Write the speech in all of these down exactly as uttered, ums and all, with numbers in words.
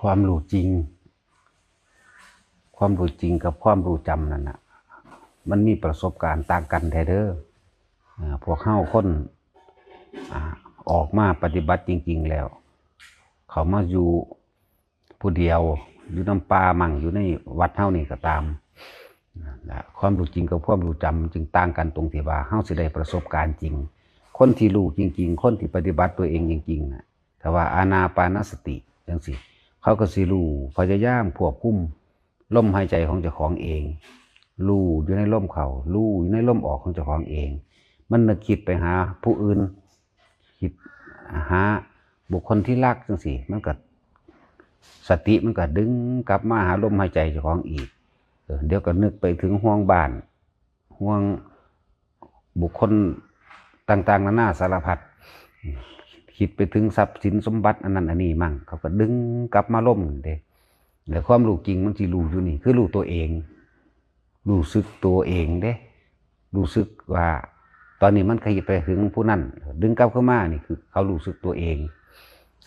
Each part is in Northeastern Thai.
ความรู้จริง ความรู้จริงกับความรู้จำนั่นน่ะ มันมีประสบการณ์ต่างกันแท้เด้อ อ่า พวกเฮาคน อ่า ออกมาปฏิบัติจริงๆแล้ว เขามาอยู่ผู้เดียว อยู่นำป่ามั่ง อยู่ในวัดเฮานี่ก็ตาม นะ ความรู้จริงกับความรู้จำจึงต่างกันตรงที่ว่าเฮาสิได้ประสบการณ์จริง คนที่รู้จริงๆ คนที่ปฏิบัติตัวเองจริงๆน่ะ ถ้าว่าอานาปานสติจังซี่ เขาก็สิรู้ พยายามควบคุมลมหายใจของเจ้าของเอง รู้อยู่ในลมเข้า รู้อยู่ในลมออกของเจ้าของเอง มันนึกคิดไปหาผู้อื่น คิดหาบุคคลที่รักจังซี่ มันก็ สติมันก็ดึงกลับมาหาลมหายใจเจ้าของอีก เออ เดี๋ยวก็นึกไปถึงห่วงบ้าน ห่วงบุคคลต่างๆนานาสารพัด คิดไปถึงทรัพย์สินสมบัติอันนั้นอันนี้มั่ง เขาก็ดึงกลับมาลมเด้ แล้วความรู้จริงมันสิรู้อยู่นี่ คือรู้ตัวเอง รู้สึกตัวเองเด้ รู้สึกว่า ตอนนี้มันขยิบไปถึงผู้นั้น ดึงกลับเข้ามา นี่คือเขารู้สึกตัวเอง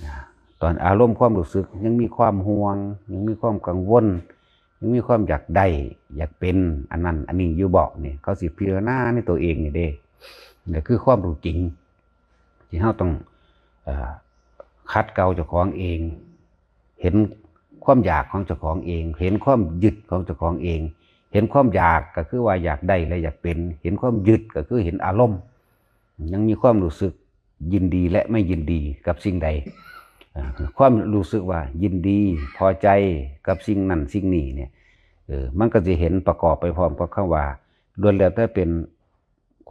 อ่า ตอนอารมณ์ความรู้สึกยังมีความห่วง ยังมีความกังวล ยังมีความอยากได้ อยากเป็น อันนั้น อันนี้อยู่บ่ นี่ เขาสิพิจารณาในตัวเองนี่เด้ นี่คือความรู้จริง ที่เฮาต้อง เอ่อ ขัดเกลาเจ้าของเอง เห็นความอยากของเจ้าของเอง เห็นความยึดของเจ้าของเอง เห็นความอยากก็คือว่าอยากได้และอยากเป็น เห็นความยึดก็คือเห็นอารมณ์ ยังมีความรู้สึกยินดีและไม่ยินดีกับสิ่งใด อ่า ความรู้สึกว่ายินดีพอใจกับสิ่งนั้นสิ่งนี้เนี่ย เออ มันก็จะเห็นประกอบไปพร้อมกับคำว่า ล้วนแล้วแต่เป็น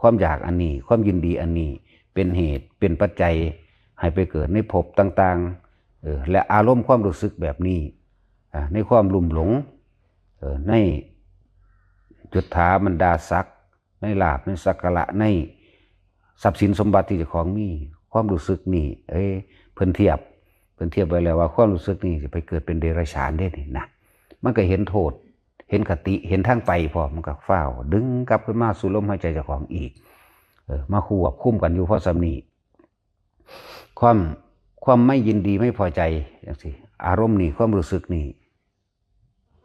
ความอยากอันนี้ ความยินดีอันนี้ เป็นเหตุ เป็นปัจจัย ให้ไปเกิดในภพต่างๆ เออ และอารมณ์ความรู้สึกแบบนี้ อ่า ในความลุ่มหลง เออ ในจุฏฐาบรรดาศักดิ์ ในลาภ ในสักการะ ในทรัพย์สินสมบัติที่เจ้าของมี ความรู้สึกนี่ เอ้ย เพิ่นเทียบ เพิ่นเทียบไว้แล้วว่าความรู้สึกนี่สิไปเกิดเป็นเดรัจฉานเด้นี่นะ มันก็เห็นโทษ เห็นคติ เห็นทางไปพร้อม มันก็ฟ้าวดึงกลับขึ้นมาสู่ลมหายใจเจ้าของอีก เออ มาควบคุมกันอยู่พอส่ำนี้ ความ ความไม่ยินดีไม่พอใจจังซี่ อารมณ์นี่ ความรู้สึกนี่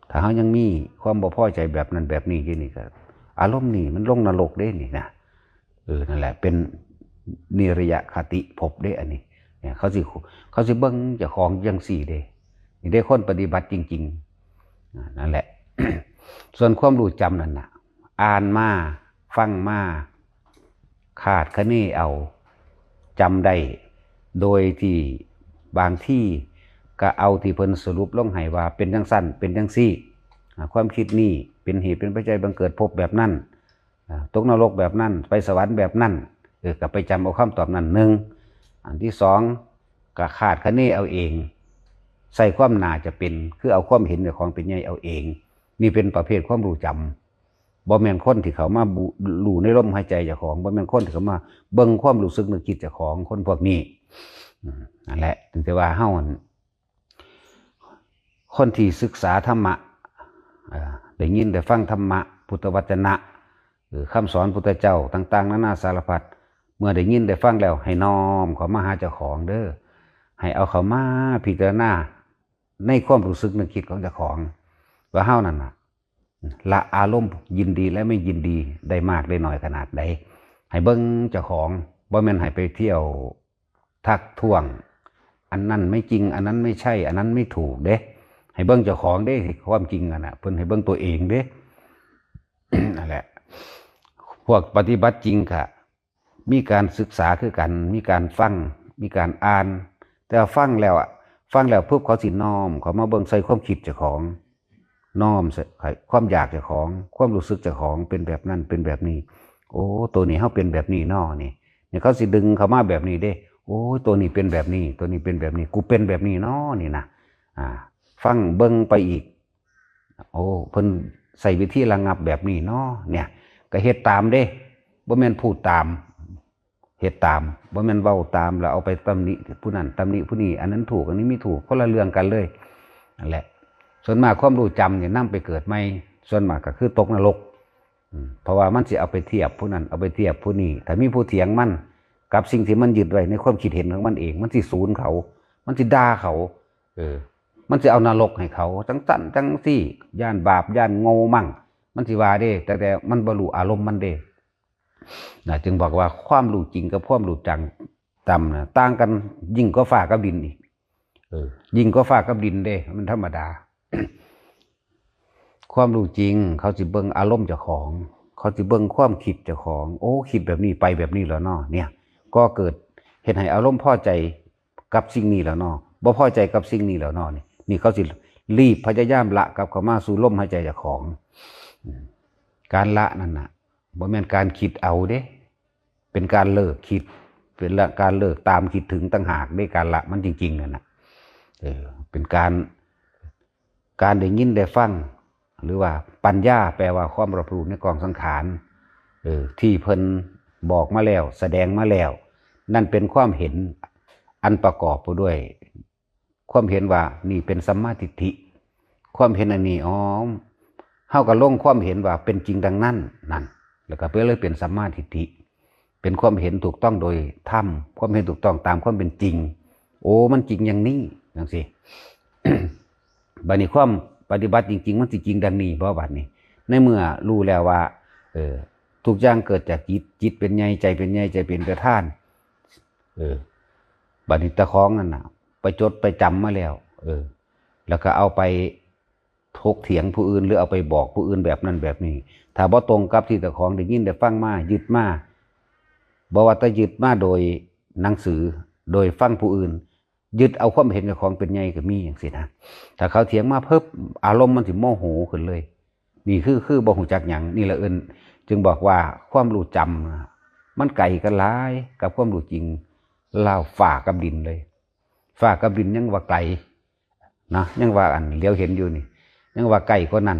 ถ้าเฮายังมีความบ่พอใจแบบนั้นแบบนี้อยู่นี่ก็ อารมณ์นี่มันลงนรกเด้นี่นะ เออ นั่นแหละ เป็นนิรยคติภพเด้อันนี้ เนี่ย เขาสิ เขาสิเบิ่งเจ้าของจังซี่เด้ นี่เด้คนปฏิบัติจริงๆ อ่า นั่นแหละ ส่วนความรู้จำนั่นน่ะ อ่านมา ฟังมา คาดคะเนเอา จำได้ โดยที่บางทีก็เอาที่เพิ่นสรุปลงให้ว่าเป็นจังซั่น เป็นจังซี่ อ่า ความคิดนี้เป็นเหตุเป็นปัจจัยบังเกิดภพแบบนั้น อ่า ตกนรกแบบนั้น ไปสวรรค์แบบนั้น เออ ก็ไปจำเอาคำตอบนั้นหนึ่ง อันที่สอง ก็คาดคะเนเอาเอง ใส่ความน่าจะเป็น คือเอาความเห็นเจ้าของเป็นใหญ่เอาเอง นี่เป็นประเภทความรู้จำ บ่แม่นคนที่เขามาบุ รู้ในลมหายใจเจ้าของ บ่แม่นคนที่เขามาเบิ่งความรู้สึกนึกคิดเจ้าของ คนพวกนี้ อืม นั่นแหละ ถึงแต่ว่าเฮาหั่น คนที่ศึกษาธรรมะ เอ่อ ได้ยินได้ฟังธรรมะ พุทธวจนะ หรือคำสอนพุทธเจ้าต่างๆนานาสารพัด เมื่อได้ยินได้ฟังแล้วให้น้อมเข้ามาหาเจ้าของเด้อ ให้เอาเข้ามาพิจารณาในความรู้สึกนึกคิดของเจ้าของ ว่าเฮานั่นน่ะ ละอารมณ์ยินดีและไม่ยินดีได้มากได้น้อยขนาดใด ให้เบิ่งเจ้าของ บ่แม่นให้ไปเที่ยวทักท้วง อันนั้นไม่จริง อันนั้นไม่ใช่ อันนั้นไม่ถูกเด้ ให้เบิ่งเจ้าของเด้ ความจริงอะนะ เพิ่นให้เบิ่งตัวเองเด้ นั่นแหละ พวกปฏิบัติจริงกะมีการศึกษาคือกัน มีการฟัง มีการอ่าน แต่ว่าฟังแล้วอะ ฟังแล้วปุ๊บเขาสิน้อมเข้ามาเบิ่งใส่ความคิดเจ้าของ น้อมใส่ความอยากเจ้าของ ความรู้สึกเจ้าของเป็นแบบนั้น เป็นแบบนี้ โอ้ ตัวนี้เฮาเป็นแบบนี้น้อนี่ นี่เขาสิดึงเข้ามาแบบนี้เด้ โอ้ ตัวนี้เป็นแบบนี้ ตัวนี้เป็นแบบนี้ กูเป็นแบบนี้น้อนี่นะ อ่า ฟังเบิ่งไปอีก โอ้ เพิ่นใช้วิธีระงับแบบนี้น้อ เนี่ย ก็เฮ็ดตามเด้ บ่แม่นพูดตาม เฮ็ดตาม บ่แม่นเว้าตาม แล้วเอาไปตำหนิผู้นั้น ตำหนิผู้นี้ อันนั้นถูก อันนี้ไม่ถูก คนละเรื่องกันเลย นั่นแหละ ส่วนมากความรู้จำเนี่ยนำไปเกิดใหม่ ส่วนมากก็คือตกนรก อืม เพราะว่ามันสิเอาไปเทียบผู้นั้น เอาไปเทียบผู้นี้ ถ้ามีผู้เถียงมัน กับสิ่งที่มันยึดไว้ในความคิดเห็นของมันเอง มันสิสูนเขา มันสิด่าเขา เออ มันสิเอานรกให้เขา จังซั่นจังซี่ ย้านบาป ย้านโง่มั่ง มันสิว่าเด้ แต่ แต่มันบ่รู้อารมณ์มันเด้ นะ จึงบอกว่าความรู้จริงกับความรู้จังต่ำนะ ต่างกันยิ่งกว่าฟ้ากับดินอีก เออ ยิ่งกว่าฟ้ากับดินเด้ มันธรรมดา ความรู้จริงเขาสิเบิ่งอารมณ์เจ้าของ เขาสิเบิ่งความคิดเจ้าของ โอ้ คิดแบบนี้ไปแบบนี้แล้วเนาะ เนี่ย ก็เกิดเฮ็ดให้อารมณ์พอใจกับสิ่งนี้แล้วเนาะ บ่พอใจกับสิ่งนี้แล้วเนาะ นี่ นี่เขาสิรีบพยายามละกลับเข้ามาสู่ลมหายใจเจ้าของ อืม การละนั่นน่ะ บ่แม่นการคิดเอาเด้ เป็นการเลิกคิด เป็นละ การเลิกตามคิดถึงต่างหากเด้ การละมันจริงๆนั่นน่ะ เออ เป็นการ การได้ยินได้ฟัง หรือว่าปัญญา แปลว่าความรับรู้ในกองสังขาร เออ ที่เพิ่นบอกมาแล้ว แสดงมาแล้ว นั่นเป็นความเห็นอันประกอบไปด้วย ความเห็นว่านี่เป็นสัมมาทิฏฐิ ความเห็นอันนี้ อ๋อ เฮาก็ลงความเห็นว่าเป็นจริงดังนั้น นั่น แล้วก็ไปเลยเป็นสัมมาทิฏฐิ เป็นความเห็นถูกต้องโดยธรรม ความเห็นถูกต้องตามความเป็นจริง โอ้ มันจริงอย่างนี้ จังซี่ บัดนี้ความปฏิบัติจริงๆ มันสิจริงดังนี้บ่ บัดนี้ ในเมื่อรู้แล้วว่า เออ ทุกอย่างเกิดจากจิต จิตเป็นใหญ่ ใจเป็นใหญ่ ใจเป็นประธาน เออ บัดนี้เจ้าของนั่นน่ะ ไปจดไปจำมาแล้ว เออ แล้วก็เอาไปถกเถียงผู้อื่น หรือเอาไปบอกผู้อื่นแบบนั้นแบบนี้ ถ้าบ่ตรงกับที่เจ้าของได้ยินได้ฟังมา ยึดมา บ่ว่าแต่ยึดมาโดยหนังสือ โดยฟังผู้อื่น ยึดเอาความเห็นเจ้าของเป็นใหญ่ก็มีจังซี่นะ ถ้าเขาเถียงมาเพิบ อารมณ์มันสิโมโหขึ้นเลย นี่คือ คือบ่ฮู้จักหยัง นี่ละเอิ้น จึงบอกว่าความรู้จำนะ มันไกลกันหลายกับความรู้จริง ราวฟ้ากับดินเลย ฟ้ากับดินยังว่าไกล นะ ยังว่าอันเหลียวเห็นอยู่นี่ ยังว่าไกลกว่านั้น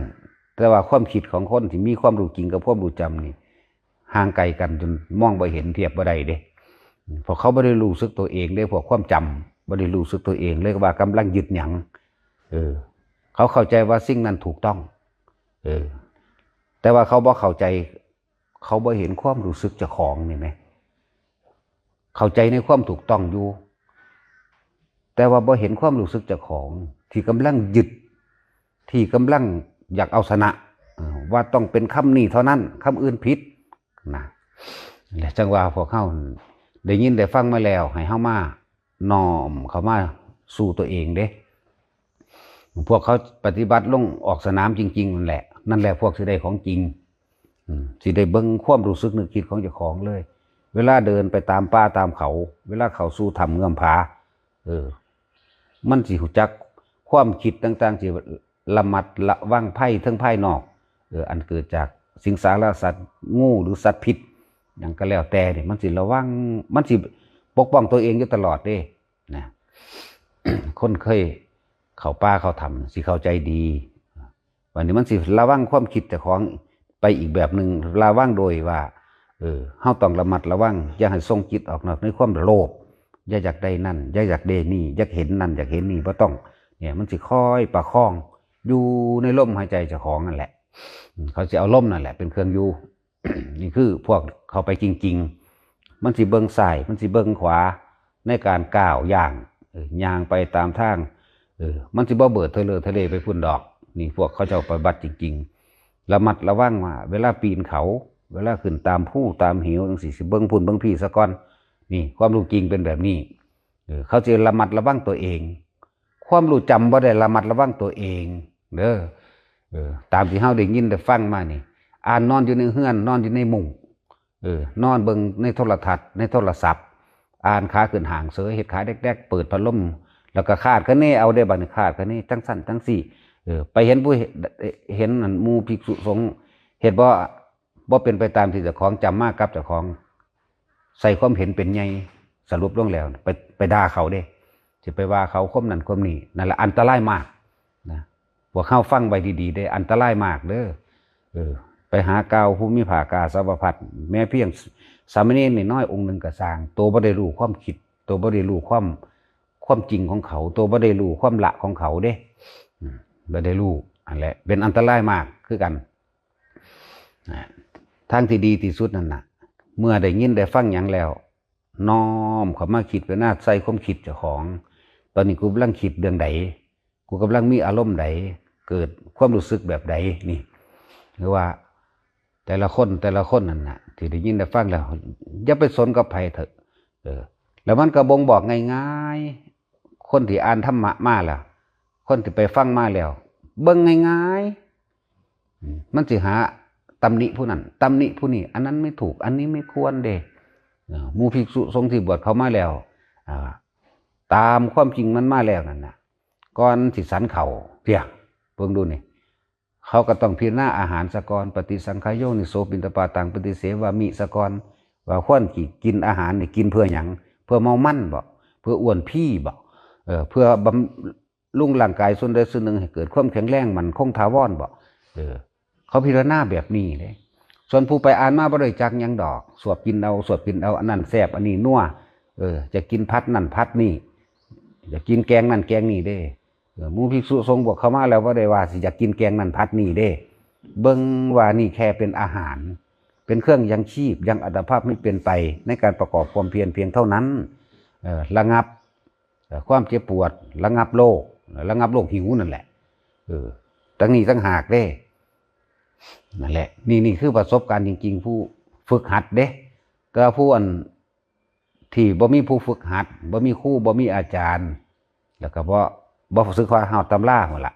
แต่ว่าความคิดของคนที่มีความรู้จริงกับความรู้จำนี่ ห่างไกลกันจนมองบ่เห็น เทียบบ่ได้เด้ พวกเขาบ่ได้รู้สึกตัวเองเด้ พวกความจำบ่ได้รู้สึกตัวเองเลยว่ากำลังยึดหยัง เออ เขาเข้าใจว่าสิ่งนั้นถูกต้อง เออ แต่ว่าเขาบ่เข้าใจ เขาบ่เห็นความรู้สึกเจ้าของนี่แหม เข้าใจในความถูกต้องอยู่ แต่ว่าบ่เห็นความรู้สึกเจ้าของ ที่กำลังยึด ที่กำลังอยากเอาชนะ เออ ว่าต้องเป็นคำนี้เท่านั้น คำอื่นผิด นะ และจังว่าพวกเฮาได้ยินได้ฟังมาแล้ว ให้เฮามาน้อมเข้ามาสู่ตัวเองเด้ พวกเขาปฏิบัติลงออกสนามจริงๆนั่นแหละ นั่นแหละพวกสิได้ของจริง อืม สิได้เบิ่งความรู้สึกนึกคิดของเจ้าของเลย เวลาเดินไปตามป่าตามเขา เวลาเข้าสู่ถ้ำเงื้อมผา เออ มันสิรู้จักความคิดต่างๆ สิระมัดระวังภัยทั้งภายนอก เออ อันเกิดจากสิงสารสัตว์ งูหรือสัตว์พิษ หยังก็แล้วแต่นี่ มันสิระวัง มันสิปกป้องตัวเองอยู่ตลอดเด้ นะ คนเคยเข้าป่าเข้าถ้ำสิเข้าใจดี วันนี้มันสิระวังความคิดเจ้าของไปอีกแบบหนึ่ง ระวังโดยว่า เออ เฮาต้องระมัดระวัง อย่าให้ส่งจิตออกนอกในความโลภ อย่าอยากได้นั่น อย่าอยากได้นี่ อยากเห็นนั่น อยากเห็นนี่ บ่ต้อง เนี่ย มันสิคอยประคองอยู่ในลมหายใจเจ้าของนั่นแหละ อืม เขาสิเอาลมนั่นแหละเป็นเครื่องอยู่ นี่คือพวกเข้าไปจริงๆ มันสิเบิ่งซ้าย มันสิเบิ่งขวา ในการก้าวย่าง เออ ย่างไปตามทาง เออ มันสิบ่เบิดเทเลอทะเลไปพุ่นดอก นี่พวกเขาเจ้าปฏิบัติจริงๆ ระมัดระวังว่า เวลาปีนเขา เวลาขึ้นตามภูตามเหวจังซี่ สิเบิ่งพุ่นเบิ่งพี้ซะก่อน นี่ความรู้จริงเป็นแบบนี้ เออ เขาสิระมัดระวังตัวเอง ความรู้จำบ่ได้ระมัดระวังตัวเองเด้อ เออ ตามที่เฮาได้ยินได้ฟังมานี่ อ่านนอนอยู่ในเฮือน นอนอยู่ในมุ้ง เออ นอนเบิ่งในโทรทัศน์ ในโทรศัพท์ อ่านขาขึ้นห้างเสย เฮ็ดขาแดกๆ เปิดพัดลม แล้วก็คาดคะเนเอาเด้ บัดนี้คาดคะเนจังซั่นจังซี่ เออ ไปเห็นผู้ เห็นอันหมู่ภิกษุสงฆ์ เฮ็ดบ่ บ่เป็นไปตามที่เจ้าของจำมากับเจ้าของ ใส่ความเห็นเป็นใหญ่ สรุปลงแล้ว ไป ไปด่าเขาเด้ สิไปว่าเขาความนั้นความนี้ นั่นแหละอันตรายมากนะ พวกเฮาฟังไว้ดีๆเด้ อันตรายมากเด้อ เออ ไปหากล่าวผู้มีผ้ากาสาวพัสตร์ แม้เพียงสามเณรน้อยๆองค์หนึ่งก็ซ่าง โตบ่ได้รู้ความคิด โตบ่ได้รู้ความ ความจริงของเขา โตบ่ได้รู้ความละของเขาเด้ อืม บ่ได้รู้ อันแหละ เป็นอันตรายมากคือกัน นะ ทางที่ดีที่สุดนั่นน่ะ เมื่อได้ยินได้ฟังหยังแล้ว น้อมเข้ามาคิดไปหน้าใส่ความคิดเจ้าของ ตอนนี้กูกำลังคิดเรื่องใด ผู้กำลังมีอารมณ์ใด เกิดความรู้สึกแบบใดนี่ หรือว่าแต่ละคนแต่ละคนนั่นน่ะ ที่ได้ยินได้ฟังแล้ว อย่าไปสนกับไผเถอะ เออ แล้วมันก็บ่งบอกง่ายๆ คนที่อ่านธรรมะมาแล้ว คนที่ไปฟังมาแล้ว เบิ่งง่ายๆ อืม มันสิหาตำหนิผู้นั้น ตำหนิผู้นี้ อันนั้นไม่ถูก อันนี้ไม่ควรเด้ เออ หมู่ภิกษุสงฆ์ที่บวชเข้ามาแล้ว อ่า ตามความจริงมันมาแล้วนั่นน่ะ ก่อนสิสันเขาเพียง เบิ่งดูนี่ เขาก็ต้องพิจารณาอาหารซะก่อน ปฏิสังขายโยนิโสปิณฑปาตังปฏิเสวามิซะก่อน ว่าควรสิกินอาหารนี่กินเพื่อหยัง เพื่อเมามันบ่ เพื่ออ้วนพีบ่ เออ เพื่อบำรุงร่างกายส่วนใดส่วนหนึ่งให้เกิดความแข็งแรงมั่นคงถาวรบ่ เออ เขาพิจารณาแบบนี้เด้ ส่วนผู้ไปอ่านมาบ่ได้จักหยังดอก สวบกินเอา สวบกินเอา อันนั้นแซ่บ อันนี้นัว เออ จะกินผัดนั่นผัดนี่ จะกินแกงนั่นแกงนี่เด้ เออ หมู่ภิกษุสงฆ์บวชเข้ามาแล้วบ่ได้ว่าสิอยากกินแกงนั่นผัดนี่เด้ เบิ่งว่านี่แค่เป็นอาหาร เป็นเครื่องยังชีพ ยังอัตภาพให้เป็นไปในการประกอบความเพียรเพียงเท่านั้น เออ ระงับ เอ่อ ความเจ็บปวด ระงับโรค ระงับโรคหิวนั่นแหละ เออ ตั้งนี้ตั้งหากเด้ นั่นแหละ นี่ นี่คือประสบการณ์จริงๆ ผู้ฝึกหัดเด้ แต่ว่าผู้อันที่บ่มีผู้ฝึกหัด บ่มีครู บ่มีอาจารย์ แล้วก็บ่ บ่ศึกษาฮอดตำราหั่นล่ะ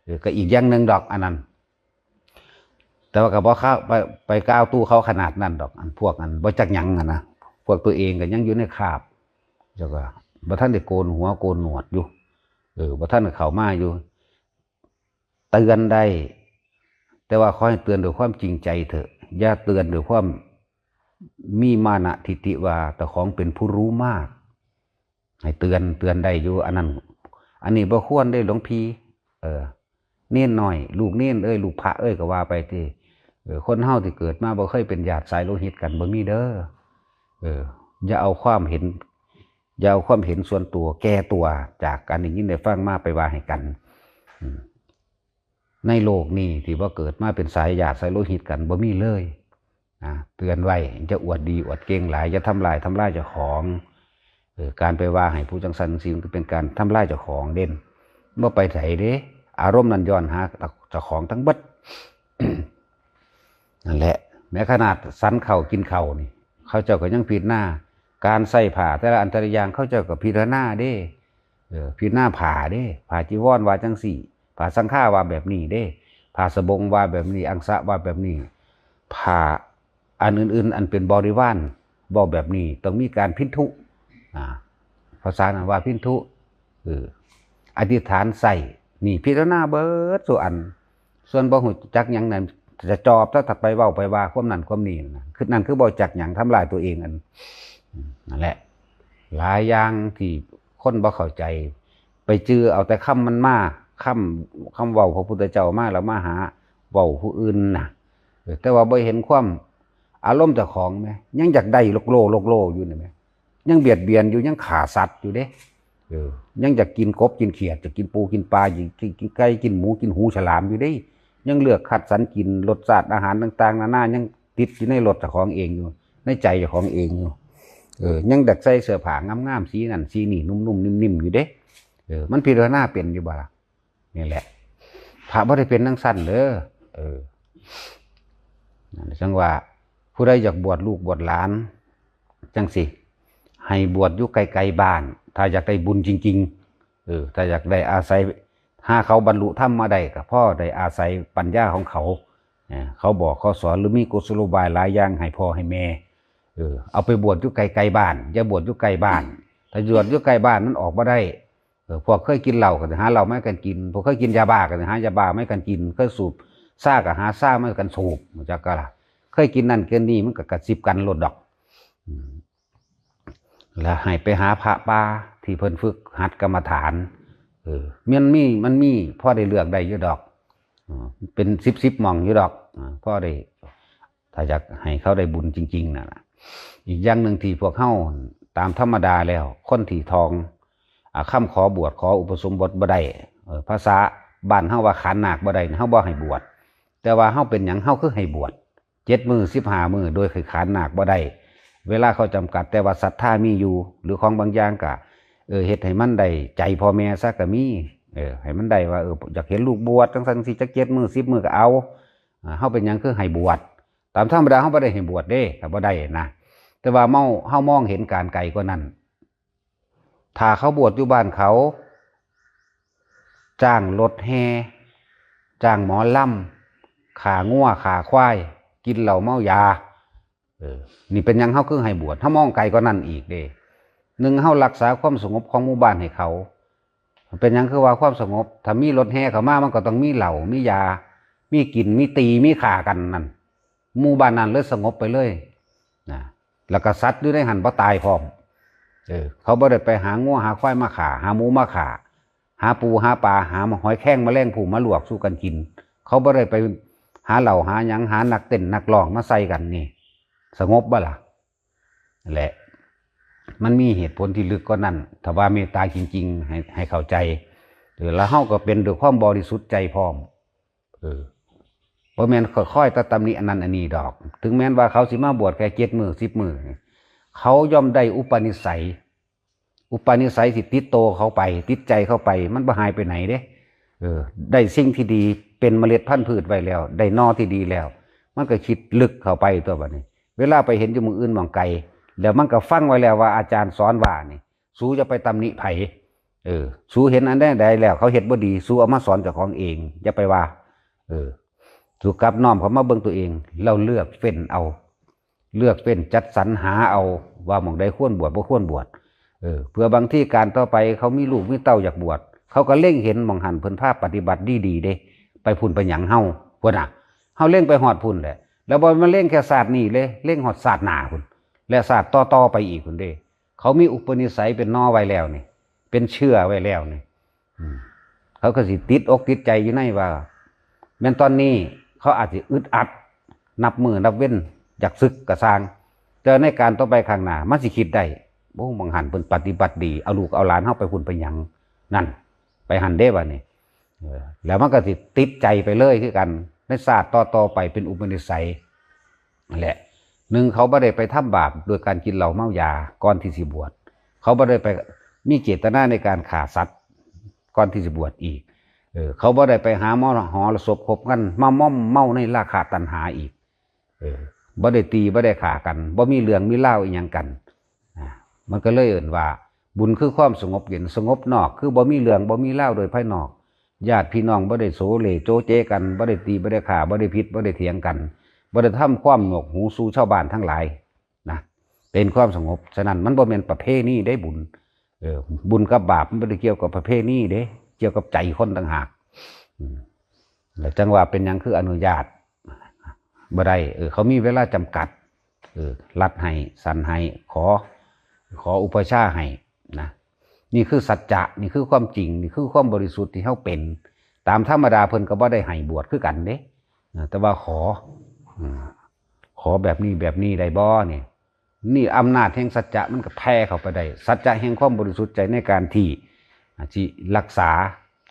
เออ ก็อีกอย่างหนึ่งดอกอันนั้น แต่ว่าก็บ่เข้าไป ไปก้าวตู้เขาขนาดนั้นดอก อันพวกอันบ่จักหยังอะนะ พวกตัวเองก็ยังอยู่ในคราบ แล้วก็บ่ทันได้โกนหัวโกนหนวดอยู่ เออ บ่ทันได้เข้ามาอยู่ เตือนได้ แต่ว่าขอให้เตือนด้วยความจริงใจเถอะ อย่าเตือนด้วยความมีมานะทิฐิว่าเจ้าของเป็นผู้รู้มาก ให้เตือน เตือนได้อยู่ อันนั้น อันนี้บ่ควรเด้หลวงพี่ เออ เณรน้อย ลูกเณรเอ้ย ลูกพระเอ้ย ก็ว่าไปติ เออ คนเฮาที่เกิดมาบ่เคยเป็นญาติสายโลหิตกัน บ่มีเด้อ เออ อย่าเอาความเห็น อย่าเอาความเห็นส่วนตัวแก่ตัว จากการได้ยินได้ฟังมาไปว่าให้กัน อืม ในโลกนี้ที่บ่เกิดมาเป็นสายญาติสายโลหิตกัน บ่มีเลย นะ เตือนไว้ อย่าอวดดีอวดเก่งหลาย อย่าทำลาย ทำลายเจ้าของ เออ การไปว่าให้ผู้จังซั่นจังซี่ มันก็เป็นการทำลายเจ้าของเด้ บ่ไปไสเด้ อารมณ์นั้นย้อนหาเจ้าของทั้งเบิด นั่นแหละ แม้ขนาดสันข้าวกินข้าวนี่ เขาเจ้าก็ยังพิจารณา การใส่ผ้าแต่ละอันแต่ละอย่าง เขาเจ้าก็พิจารณาเด้ เออ พิจารณาผ้าเด้ ผ้าจีวรว่าจังซี่ ผ้าสังฆาว่าแบบนี้เด้ ผ้าสบงว่าแบบนี้ อังสะว่าแบบนี้ ผ้าอันอื่นๆ อันเป็นบริวาร เว้าแบบนี้ ต้องมีการพินทุ อ่า ภาษานั้นว่าพินทุ เออ อธิษฐานใส่ นี่พิจารณาเบิดสู่อัน ส่วนบ่ฮู้จักหยังนั้น จะจอบถ้าไปเว้าไปว่าความนั้นความนี้นะ คือนั่นคือบ่จักหยัง ทำลายตัวเองอัน นั่นแหละ หลายอย่างที่คนบ่เข้าใจ ไปจื่อเอาแต่คำมันมา คำ คำเว้าพระพุทธเจ้ามา แล้วมาหาเว้าผู้อื่นน่ะ เออ แต่ว่าบ่เห็นความอารมณ์เจ้าของแหม ยังอยากได้โลกโล โลกโลอยู่นี่แหม ยังเบียดเบียนอยู่ ยังฆ่าสัตว์อยู่เด้ เออ ยังอยากกินกบกินเขียด อยากกินปูกินปลา อยากกิน กินไก่ กินหมู กินหูฉลามอยู่เด้ ยังเลือกคัดสรรกินรสชาติอาหารต่างๆ นานา ยังติดอยู่ในรสเจ้าของเองอยู่ ในใจเจ้าของเองอยู่ เออ ยังอยากใส่เสื้อผ้างามๆ สีนั่นสีนี่ นุ่มๆ นิ่มๆ อยู่เด้ เออ มันพิจารณาเป็นอยู่บ่ล่ะ นี่แหละ พระบ่ได้เป็นจั่งซั้นเด้อ เออ นั่นจั่งว่า ผู้ใดอยากบวชลูกบวชหลาน จั่งสิ ให้บวชอยู่ไกลๆ บ้าน ถ้าอยากได้บุญจริงๆ เออ ถ้าอยากได้อาศัย หาเขาบรรลุธรรมมาได้ ก็พอได้อาศัยปัญญาของเขา เออ เขาบอกเขาสอน หรือมีกุศโลบายหลายอย่างให้พ่อให้แม่ เออ เอาไปบวชอยู่ไกลๆ บ้าน อย่าบวชอยู่ใกล้บ้าน ถ้าบวชอยู่ใกล้บ้านมันออกบ่ได้ เออ พวกเคยกินเหล้าก็สิหาเหล้ามาให้กันกิน พวกเคยกินยาบ้าก็สิหายาบ้ามาให้กันกิน เคยสูบซ่าก็หาซ่ามาให้กันสูบ รู้จักกะล่ะ เคยกินนั่นกินนี่ มันก็กระซิบกันโลดดอก อืม แล้วให้ไปหาพระป่าที่เพิ่นฝึกหัดกรรมฐาน เออ มันมี มันมี พอได้เลือกได้อยู่ดอก เออ เป็นสิบสิบหม่องอยู่ดอก เออ พอได้ ถ้าอยากให้เขาได้บุญจริงๆ นั่นล่ะ อีกอย่างหนึ่งที่พวกเฮาตามธรรมดาแล้ว คนที่ทอง อ่า คำขอบวชขออุปสมบทบ่ได้ เออ ภาษาบ้านเฮาว่าขานนาคบ่ได้ เฮาบ่ให้บวช แต่ว่าเฮาเป็นหยังเฮาคือให้บวช เจ็ดมื้อ สิบห้ามื้อ โดยขานนาคบ่ได้ เวลาเขาจำกัด แต่ว่าศรัทธามีอยู่ หรือของบางอย่างก็ เออ เฮ็ดให้มันได้ใจพ่อแม่ซะก็มี เออ ให้มันได้ว่า เออ อยากเห็นลูกบวชจังซั่นจังซี้ จักเจ็ดมื้อสิบมื้อก็เอา อ่า เฮาเป็นหยังคือให้บวช ตามธรรมดาเฮาบ่ได้ให้บวชเด้ ถ้าบ่ได้นะ แต่ว่าเฮา เฮามองเห็นการไกลกว่านั้น ถ้าเขาบวชอยู่บ้านเขา จ้างรถแห่ จ้างหมอลำ ฆ่างัวฆ่าควาย กินเหล้าเมายา เออ นี่เป็นหยังเฮาคือให้บวช เฮามองไกลกว่านั้นอีกเด้ หนึ่ง เฮารักษาความสงบของหมู่บ้านให้เขา เป็นหยังคือว่าความสงบ ถ้ามีรถแห่เข้ามา มันก็ต้องมีเหล้า มียา มีกิน มีตี มีฆ่ากันนั่น หมู่บ้านนั้นเลยสงบไปเลยนะ แล้วก็สัตว์อยู่ในหั้นบ่ตายพร้อม เออ เขาบ่ได้ไปหางัวหาควายมาฆ่า หาหมูมาฆ่า หาปูหาปลา หาหอยแครงแมลงภู่มาลวกสู่กันกิน เขาบ่ได้ไปหาเหล้าหาหยัง หานักเต้นนักร้องมาใส่กันนี่ สงบบ่ล่ะ นั่นแหละ มันมีเหตุผลที่ลึกกว่านั้น ถ้าว่าเมตตาจริงๆ ให้ ให้เข้าใจ เออ แล้วเฮาก็เป็นด้วยความบริสุทธิ์ใจพร้อม เออ บ่แม่นค่อยๆ แต่ตำหนิอันนั้นอันนี้ดอก ถึงแม้นว่าเขาสิมาบวชแค่เจ็ดมื้อสิบมื้อ เขาย่อมได้อุปนิสัย อุปนิสัยสิติดโตเขาไป ติดใจเขาไป มันบ่หายไปไหนเด้ เออ ได้สิ่งที่ดีเป็นเมล็ดพันธุ์พืชไว้แล้ว ได้หน่อที่ดีแล้ว มันก็คิดลึกเข้าไปตัวบัดนี้ เวลาไปเห็นอยู่หม่องอื่นหม่องไกล แล้วมันก็ฟังไว้แล้วว่าอาจารย์สอนว่านี่ สูอย่าไปตำหนิไผ เออ สูเห็นอันใดใดแล้ว เขาเฮ็ดบ่ดี สูเอามาสอนเจ้าของเอง อย่าไปว่า เออ สูกลับน้อมเข้ามาเบิ่งตัวเอง แล้วเลือกเฟ้นเอา เลือกเฟ้นจัดสรรหาเอา ว่าหม่องใดควรบวชบ่ควรบวช เออ เพื่อบางทีการต่อไปเขามีลูกมีเต้าอยากบวช เขาก็เล็งเห็นหม่องหั้นเพิ่นพาปฏิบัติดีๆ เด้ ไปพุ้นไปหยังเฮา พุ้นน่ะ เฮาเล็งไปฮอดพุ้นแหละ แล้วบ่มาเล็งแค่ชาตินี้เด้ เล็งฮอดชาติหน้าพุ้น และชาติต่อๆ ไปอีกพุ้นเด้ เขามีอุปนิสัยเป็นหน่อไว้แล้วนี่ เป็นเชื้อไว้แล้วนี่ อืม เขาก็สิติดอกติดใจอยู่ในว่า แม่นตอนนี้เขาอาจสิอึดอัด นับมื้อนับเว็น อยากสึกก็ซ่าง แต่ในการต่อไปข้างหน้า มันสิคิดได้ โอ้ หม่องหั้นเพิ่นปฏิบัติดี เอาลูกเอาหลานเฮาไปพุ้นไปหยัง นั่น ไปหั้นเด้บัดนี้ เออ แล้วมันก็สิติดใจไปเลยคือกัน ในชาติต่อๆ ไปเป็นอุปนิสัย นั่นแหละ หนึ่ง เขาบ่ได้ไปทำบาปโดยการกินเหล้าเมายาก่อนที่สิบวช เขาบ่ได้ไปมีเจตนาในการฆ่าสัตว์ก่อนที่สิบวชอีก เออ เขาบ่ได้ไปหาหมอหอระสพคบกัน มาม่อมเมาในราคะตัณหาอีก เออ บ่ได้ตี บ่ได้ฆ่ากัน บ่มีเรื่องมีราวอิหยังกัน อ่า มันก็เลยเอิ้นว่า บุญคือความสงบเย็น สงบนอก คือบ่มีเรื่อง บ่มีราวโดยภายนอก ญาติพี่น้องบ่ได้โสเหล่โจเจกัน บ่ได้ตี บ่ได้ฆ่า บ่ได้ผิด บ่ได้เถียงกัน บ่ได้ทำความหนวกหูสู่ชาวบ้านทั้งหลายนะ เป็นความสงบ ฉะนั้นมันบ่แม่นประเพณีเด้บุญ เออ บุญกับบาปมันบ่ได้เกี่ยวกับประเพณีเด้ เกี่ยวกับใจคนต่างหาก อืม แล้วจั่งว่าเป็นหยังคืออนุญาตบ่ได้ เออ เขามีเวลาจำกัด เออ รัดให้ สั้นให้ ขอ ขออุปัชฌาย์ให้นะ นี่คือสัจจะ นี่คือความจริง นี่คือความบริสุทธิ์ที่เฮาเป็น ตามธรรมดาเพิ่นก็บ่ได้ให้บวชคือกันเด้ นะ แต่ว่าขอ อืม ขอแบบนี้แบบนี้ได้บ่นี่ นี่อำนาจแห่งสัจจะมันก็แผ่เข้าไปได้ สัจจะแห่งความบริสุทธิ์ใจในการที่ อ่า ที่รักษา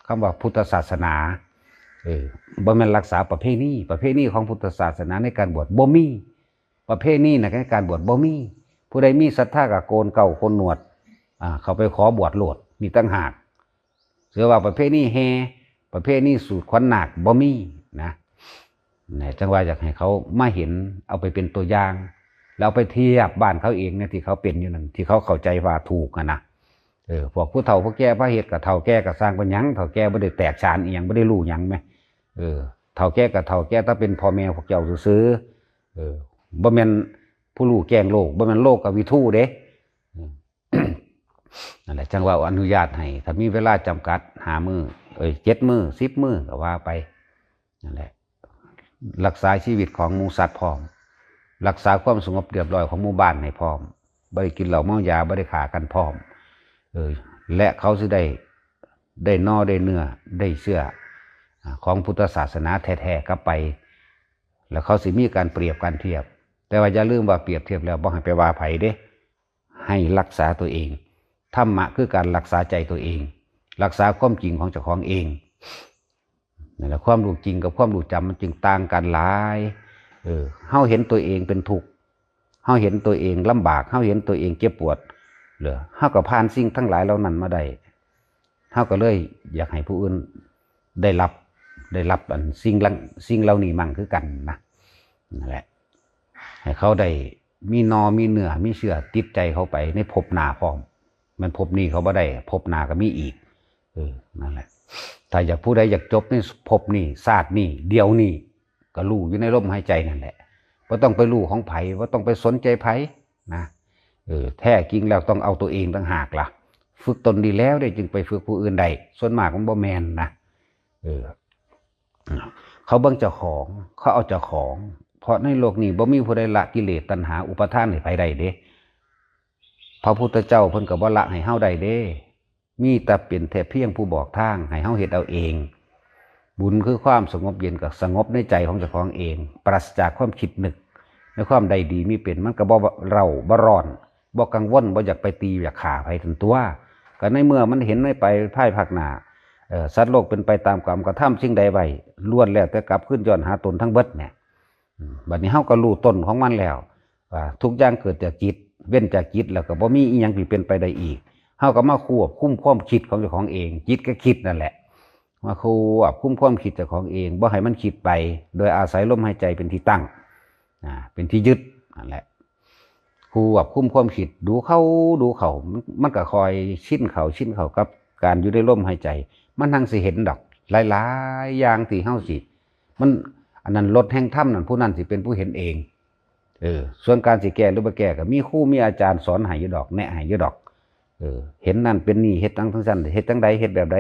คำว่าพุทธศาสนา เออ บ่แม่นรักษาประเพณี ประเพณีของพุทธศาสนาในการบวชบ่มี ประเพณีนะในการบวชบ่มี ผู้ใดมีศรัทธาก็โกนเกล้าโกนหนวด อ่า เข้าไปขอบวชโลด นี่ต่างหาก เชื่อว่าประเพณีแห่ ประเพณีสูดขวัญนาคบ่มีนะ เนี่ย จั่งว่าอยากให้เขามาเห็น เอาไปเป็นตัวอย่าง แล้วเอาไปเทียบบ้านเขาเองเนี่ย ที่เขาเป็นอยู่นั่น ที่เขาเข้าใจว่าถูกอะนะ เออ พวกผู้เฒ่าผู้แก่พาเฮ็ด ก็เฒ่าแก่ก็ซ่าง เป็นหยัง เฒ่าแก่บ่ได้แตกฉานอิหยัง บ่ได้รู้หยังแหม เออ เฒ่าแก่ก็เฒ่าแก่ แต่เป็นพ่อแม่พวกเจ้าซื่อๆ เออ บ่แม่นผู้รู้แจ้งโลก บ่แม่นโลกวิทูเด้ อืม นั่นแหละ จั่งว่าอนุญาตให้ ถ้ามีเวลาจำกัด ห้ามื้อ เอ้ย เจ็ดมื้อ สิบมื้อ ก็ว่าไป นั่นแหละ รักษาชีวิตของหมู่สัตว์พร้อม รักษาความสงบเรียบร้อยของหมู่บ้านให้พร้อม บ่ได้กินเหล้าเมายา บ่ได้ฆ่ากันพร้อม เออ และเขาสิได้ ได้หน่อได้เนื้อ ได้เชื้อ อ่า ของพุทธศาสนาแท้ๆ กลับไป แล้วเขาสิมีการเปรียบการเทียบ แต่ว่าอย่าลืมว่าเปรียบเทียบแล้วบ่ให้ไปว่าไผเด้ ให้รักษาตัวเอง ธรรมะคือการรักษาใจตัวเอง รักษาความจริงของเจ้าของเอง นั่นแหละ ความรู้จริงกับความรู้จำมันจึงต่างกันหลาย เออ เฮาเห็นตัวเองเป็นทุกข์ เฮาเห็นตัวเองลำบาก เฮาเห็นตัวเองเจ็บปวด เหรอ เฮาก็ผ่านสิ่งทั้งหลายเหล่านั้นมาได้ เฮาก็เลยอยากให้ผู้อื่นได้รับ ได้รับอันสิ่งลังสิ่งเหล่านี้มั่งคือกันนะ นั่นแหละ ให้เขาได้มีหน่อมีเนื้อมีเชื้อติดใจเขาไปในภพหน้าพร้อม มันภพนี้เขาบ่ได้ ภพหน้าก็มีอีก เออ นั่นแหละ ถ้าอยากผู้ใดอยากจบในภพนี้ชาตินี้เดี๋ยวนี้ ก็รู้อยู่ในลมหายใจนั่นแหละ บ่ต้องไปรู้ของไผ บ่ต้องไปสนใจไผนะ เออ แท้จริงแล้วต้องเอาตัวเองต่างหากล่ะ ฝึกตนดีแล้วเด้ จึงไปฝึกผู้อื่นได้ ส่วนมากมันบ่แม่นนะ เออ เขาเบิ่งเจ้าของ เขาเอาเจ้าของ เพราะในโลกนี้บ่มีผู้ใดละกิเลสตัณหาอุปาทานให้ไผได้เด้ พระพุทธเจ้าเพิ่นก็บ่ละให้เฮาได้เด้ มีแต่เป็นแต่เพียงผู้บอกทางให้เฮาเฮ็ดเอาเอง บุญคือความสงบเย็นก็สงบในใจของเจ้าของเอง ปราศจากความคิดนึกในความใดดีมีเป็น มันก็บ่เร่าบ่ร้อน บ่กังวล บ่อยากไปตีอยากฆ่าไผตันตัว ก็ในเมื่อมันเห็นในไปภายภาคหน้า เอ่อ สัตว์โลกเป็นไปตามกรรม กระทำสิ่งใดไว้ ล้วนแล้วแต่กลับคืนย้อนหาตนทั้งเบิดเนี่ย อืม บัดนี้เฮาก็รู้ต้นของมันแล้ว ว่าทุกอย่างเกิดจากจิต เว้นจากจิตแล้วก็บ่มีอีหยังที่เป็นไปได้อีก เฮาก็มาควบคุมความคิดของเจ้าของเอง จิตก็คิดนั่นแหละ มาควบคุมความคิดเจ้าของเอง บ่ให้มันคิดไป โดยอาศัยลมหายใจเป็นที่ตั้ง อ่า เป็นที่ยึด นั่นแหละ ควบคุมความคิด ดูเข้า ดูเข้า มัน มันก็ค่อยชินเข้า ชินเข้ากับการอยู่ในลมหายใจ มันทั้งสิเห็นดอก หลายๆอย่างที่เฮาสิ มัน อันนั้นรถแห่งธรรมนั่น ผู้นั้นสิเป็นผู้เห็นเอง เออ ส่วนการสิแก้หรือบ่แก้ก็มีครูมีอาจารย์สอนให้อยู่ดอก แนะให้อยู่ดอก เออ เห็นนั่นเป็นนี่ เฮ็ดจั่งซั่น เฮ็ดจั่งใด เฮ็ดแบบใด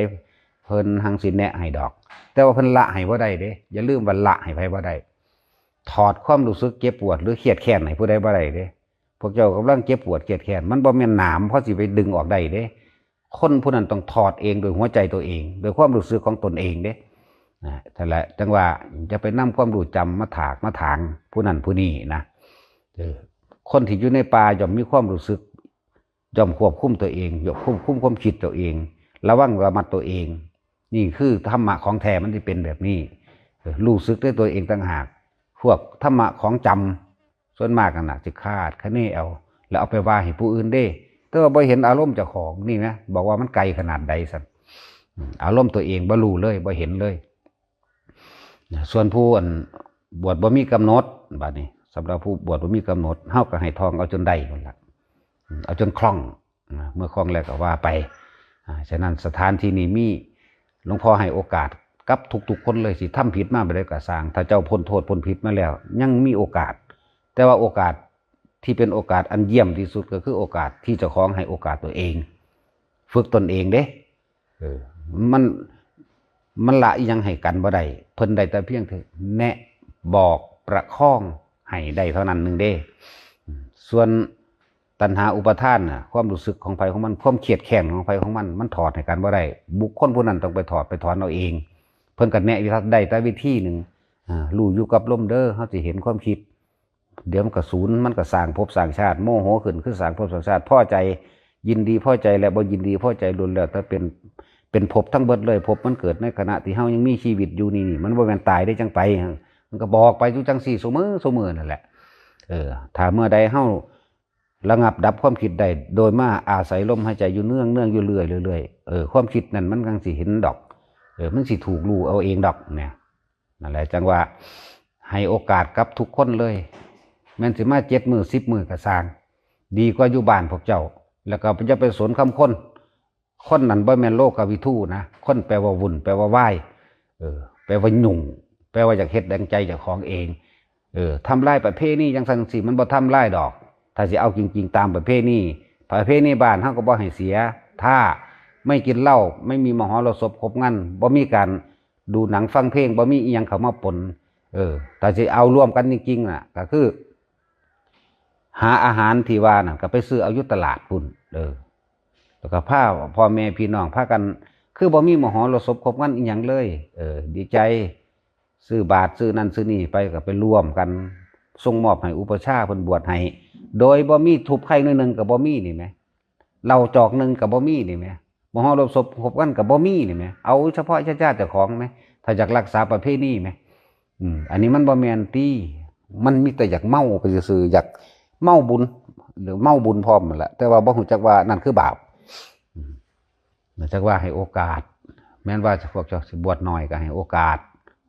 เพิ่นหังสิแนะให้ดอก แต่ว่าเพิ่นละให้บ่ได้เด้ อย่าลืมว่าละให้ไผบ่ได้ ถอดความรู้สึกเจ็บปวดหรือเครียดแค้นให้ผู้ใดบ่ได้เด้ พวกเจ้ากำลังเจ็บปวดเครียดแค้น มันบ่แม่นหนามพอสิไปดึงออกได้เด้ คนผู้นั้นต้องถอดเองโดยหัวใจตัวเอง โดยความรู้สึกของตนเองเด้ นะ นั่นแหละ จั่งว่าจะไปนำความรู้จำมาถากมาถางผู้นั้นผู้นี้นะ เออ คนที่อยู่ในป่าย่อมมีความรู้สึก ย่อมควบคุมตัวเอง ย่อมควบคุมความคิดตัวเอง ระวังระมัดตัวเอง นี่คือธรรมะของแท้มันสิเป็นแบบนี้ เออ รู้สึกด้วยตัวเองต่างหาก พวกธรรมะของจำ ส่วนมากนั่นน่ะสิคาดคะเนเอา แล้วเอาไปว่าให้ผู้อื่นเด้ แต่ว่าบ่เห็นอารมณ์เจ้าของนี่นะ บอกว่ามันไกลขนาดใดซั่น อืม อารมณ์ตัวเองบ่รู้เลย บ่เห็นเลย นะ ส่วนผู้อันบวชบ่มีกำหนด บัดนี้ สำหรับผู้บวชบ่มีกำหนด เฮาก็ให้ท่องเอาจนได้นั่นล่ะ อืม เอาจนคล่อง นะ เมื่อคล่องแล้วก็ว่าไป อ่า ฉะนั้นสถานที่นี้มี หลวงพ่อให้โอกาสกับทุกๆคนเลย สิทำผิดมาบ่ได้ก็ซ่าง ถ้าเจ้าพ้นโทษพ้นผิดมาแล้ว ยังมีโอกาส แต่ว่าโอกาสที่เป็นโอกาสอันเยี่ยมที่สุดก็คือโอกาสที่เจ้าของให้โอกาสตัวเอง ฝึกตนเองเด้ เออ มัน มันละอิหยังให้กันบ่ได้ เพิ่นได้แต่เพียงแต่แนะบอกประคองให้ได้เท่านั้นหนึ่งเด้ ส่วนตัณหาอุปาทานน่ะ ความรู้สึกของไผของมัน ความเครียดแค้นของไผของมัน มันถอดให้กันบ่ได้ บุคคลผู้นั้นต้องไปถอดไปถอนเอาเอง เพิ่นก็แนะได้แต่วิธีหนึ่ง อ่า รู้อยู่กับลมเด้อ เฮาสิเห็นความคิด เดี๋ยวมันก็สูญ มันก็สร้างภพสร้างชาติ โมโหขึ้นคือสร้างภพสร้างชาติ พอใจ ยินดีพอใจและบ่ยินดีพอใจล้วนแล้วแต่เป็น เป็นภพทั้งเบิดเลย ภพมันเกิดในขณะที่เฮายังมีชีวิตอยู่นี่ นี่ มันบ่แม่นตายได้จังไป มันก็บอกไปอยู่จังซี่ซุมื้อซุมื้อนั่นแหละ เออ ถ้าเมื่อใดเฮาระงับดับความคิดได้ โดยมาอาศัยลมหายใจอยู่เนืองเนืองอยู่เรื่อยเรื่อยๆ เออ ความคิดนั่นมันจั่งสิเห็นดอก เออ มันสิถูกรู้เอาเองดอกเนี่ย นั่นแหละ จั่งว่าให้โอกาสกับทุกคนเลย แม่นสิมาเจ็ดมื้อสิบมื้อก็ซ่าง ดีกว่าอยู่บ้านพวกเจ้า แล้วก็อย่าไปสนคำคน คนนั้นบ่แม่นโลกวิทูนะ คนแปลว่าวุ่น แปลว่าวาย เออ แปลว่ายุ่ง แปลว่าอยากเฮ็ดดังใจเจ้าของเอง เออ ทำลายประเพณีจั่งซั่นจั่งซี้ มันบ่ทำลายดอก ถ้าสิเอาจริงๆ ตามประเพณี ประเพณีบ้านเฮาก็บ่ให้เสีย ถ้าไม่กินเหล้า ไม่มีมหรสพครบงาน บ่มีการดูหนังฟังเพลง บ่มีอิหยังเข้ามาปน เออ ถ้าสิเอาร่วมกันจริงๆ น่ะ ก็คือ หาอาหารที่ว่านั่นก็ไปซื้อเอาอยู่ตลาดพุ้น เออ แล้วก็พาพ่อแม่พี่น้องพากัน คือบ่มีมหรสพครบงานอิหยังเลย เออ ดีใจ ซื้อบาตรซื้อนั่นซื้อนี่ไปก็ไปร่วมกัน ส่งมอบให้อุปัชฌาย์เพิ่นบวชให้ โดยบ่มีทุบไข่หน่วยหนึ่งก็บ่มีนี่แหม เหล้าจอกหนึ่งก็บ่มีนี่แหม มหรสพครบงานก็บ่มีนี่แหม เอาเฉพาะญาติเจ้าของแหม ถ้าอยากรักษาประเพณีแหม อืม อันนี้มันบ่แม่นติ มันมีแต่อยากเมาไปซื่อๆ อยากเมาบุญ หรือเมาบุญพร้อมนั่นแหละ แต่ว่าบ่ฮู้จักว่านั่นคือบาป อืม จักว่าให้โอกาส แม้นว่าพวกเจ้าสิบวชน้อยก็ให้โอกาส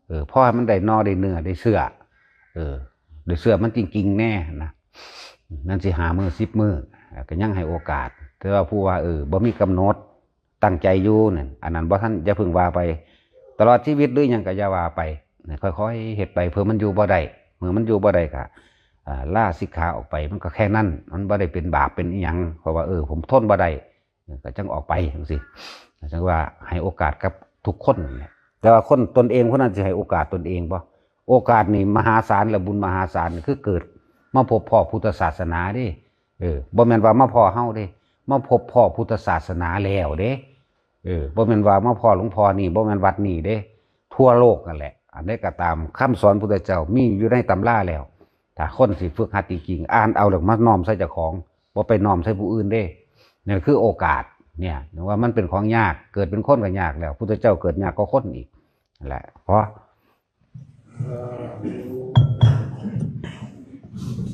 เออ พอให้มันได้หน่อได้เนื้อได้เสื้อ เออ ได้เสื้อมันจริงๆแน่นะ นั่นสิหามื้อสิบมื้อ ก็ยังให้โอกาส แต่ว่าผู้ว่า เออ บ่มีกำหนด ตั้งใจอยู่นั่น อันนั้นบ่ทัน อย่าเพิ่งว่าไป ตลอดชีวิตหรือหยังก็อย่าว่าไป ค่อยๆเฮ็ดไป เพื่อมันอยู่บ่ได้ เมื่อมันอยู่บ่ได้ก็ อ่า ลาสิกขาออกไป มันก็แค่นั้น มันบ่ได้เป็นบาปเป็นอิหยัง เพราะว่า เออ ผมทนบ่ได้ ก็จังออกไปจังซี่ จังว่าให้โอกาสกับทุกคนนั่นแหละ แต่ว่าคนตนเองคนนั้นสิให้โอกาสตนเองบ่ โอกาสนี่มหาศาล และบุญมหาศาล คือเกิดมาพบพ้อพุทธศาสนาเด้ เออ บ่แม่นว่ามาพ้อเฮาเด้ มาพบพ้อพุทธศาสนาแล้วเด้ เออ บ่แม่นว่ามาพ้อหลวงพ่อนี่ บ่แม่นวัดนี่เด้ ทั่วโลกนั่นแหละ อันใดก็ตาม คำสอนพุทธเจ้ามีอยู่ในตำราแล้ว ถ้าคนสิฝึกหัดจริงๆ อ่านเอาแล้วมาน้อมใส่เจ้าของ บ่ไปน้อมใส่ผู้อื่นเด้ นั่นคือโอกาส เนี่ย ว่ามันเป็นของยาก เกิดเป็นคนก็ยากแล้ว พุทธเจ้าเกิดยากกว่าคนอีก นั่นแหละ เพราะ